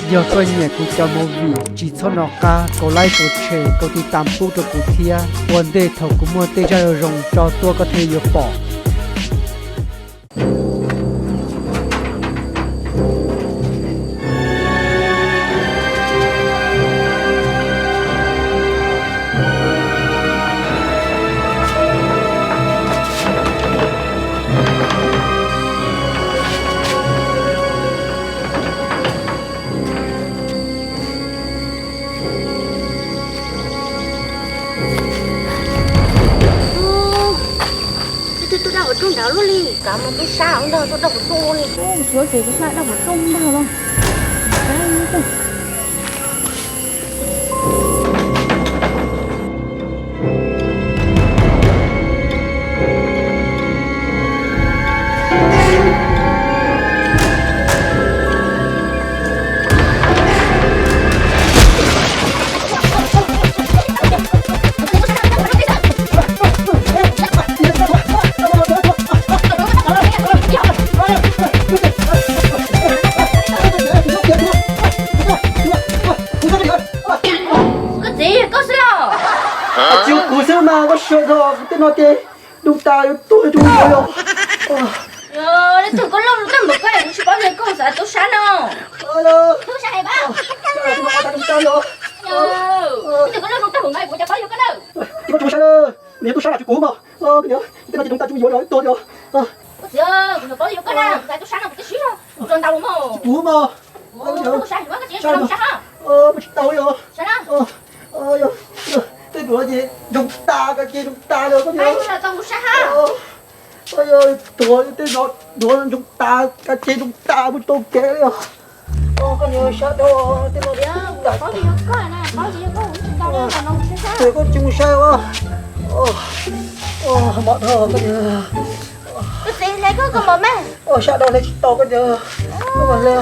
Yog koj nyiam kuv cov movie, tsis txhob nco qab kaum like, subscribe, kaum tiv tam pub rau kuv thiab. Ua ntej thaum kuv muaj tej zaj zoo zoo tso tuaj koj thiaj yuav pom. Tus twg tuaj dab hauv rooj nrad luaj li, kav mus tub sab ntag, tuaj dab hauv rooj luaj li. Ub, tsuav ces tub sab dab hauv rooj ntag los. Koj txiv, koj xwb los? Tsis yog kuv xwb mas, koj saib dhau kuv tej no ces dub tas yuav tuag rau kuv yog. Leej twg koj loj lub tag npaum koj es kuv tsis paub tias koj xav tub sab no. Tub sab heev mas. Leej twg koj loj lub tag npaum no kuv cov paub yog koj na. Koj tsis saib, nws yog tub sab los tsis kuv mas. Tej no ces dub tas tsis yuav los tuag li os. Koj txiv, kuv paub yog koj na, xav tub sab no kuv twb siv zog tso ntau los mas. Tsis kuv mas. Tub sab heev mas, koj txiv, tsis tau li os. Tej duav ces zoo tas, ka ce zoo tas li koj niam. Tuav tej no duav zoo tas, ka ce zoo tas, mus tau kev li os. Koj niam, sab dhau tej no. Koj tsis mus saib ua. Mam dhau koj niam. Sab dhau hle tsis tau koj niam. Koj mam hle.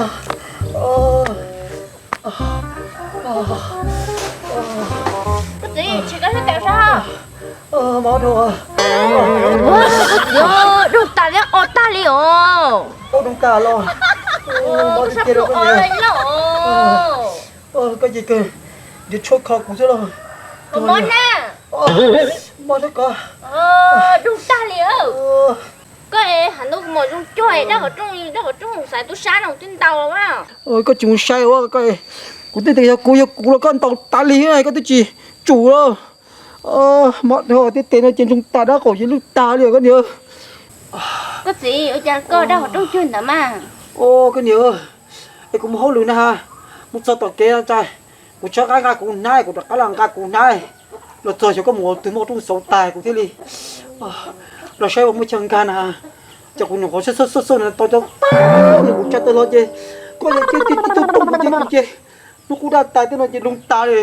Koj txiv, tsis koj hlub tau sab. Mam dhau. Koj txiv, dub tas li, o tag li os. Dub tas los. Sab plhu o li lawm. Koj ces kawg nrhiav tshuaj kho kuv xwb los. Mob na. Mob xwb koj. Dub tag li. Koj es hav ntub kuv mam zoo cuag dab hauv rooj, dab hauv rooj xav tub sab no twb ntau los mas. Koj tsis mus saib ua koj, kuv tej tes yog kuv, yog kuv los koj ntaus tas li, koj twb tsis tsum los. Mam dhau, tej tes no ces ntsoog tas, dab qaum ces lwj tas li koj niam. Koj txiv, ua cas koj dab hauv rooj cuag ntawd mas? Koj niam, es kuv mus hauj lwm na, mus txog tom kev ntsa, kuv tsis nqa kuv hnab, kuv rov qab los nqa kuv hnab. Los txog xyov koj mus ua twg, muaj rooj xauv tas kuv thiaj li los saib ua muaj chaw nkag na. Ces kuv nyuam qhuav xauj xauj xauj na tau cov tag li kuv tsa tawg los ces koj yog cia li tib tug tooj kuv ces kuv ces hnub qub daj tas, tej no ces doo tas li.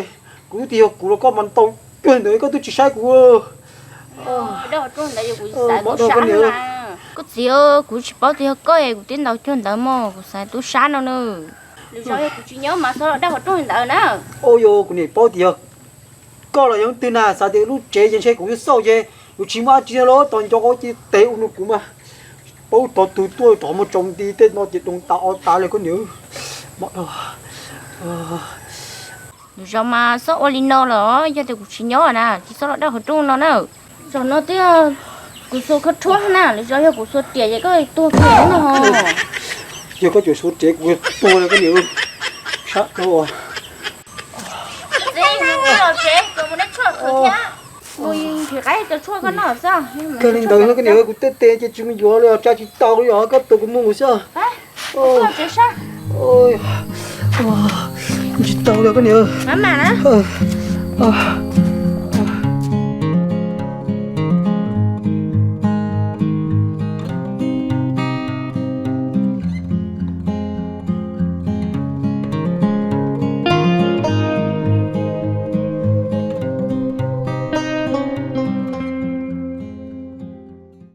Kuv twb tias yog kuv los koj mas ntaus cuag ntawd koj twb tsis saib kuv. Koj txiv, kuv tsis paub tias yog koj es kuv twb ntaus cuag ntawd mas, kuv xav tub sab no na. Lwm zaus yog kuv tsis nyob mas txhob los dab hauv rooj ntawd na. Ua yog kuv niam paub tias yog koj los yog leej twg na, xav tias lub tsev ces ntshe kuv yuav xauj ces kuv tsis muaj dab tsi los tos nco ces tes ua rau kuv mas. Paub tog tug tuaj rov muag tsaus nti, tej no ces doo tas o tas li koj niam. Mam dhau. Lwm zaus mas txhob ua li no los, yog tias kuv tsis nyob na, tsis txhob los dab hauv rooj no na. Zaum no twb yog kuv xuas khaub rhuab na, lwm zaus yog kuv xuas riam ces koj tuag kiag no. Yog koj tseem xuas riam kuv tuag li koj niam. Sab dhau. Kawg li ntawd koj niam, kuv tej tes ces tsis mus yuav li, tsa tsis tau li os, koj tus kuv mus xwb. Tsis tau li koj niam.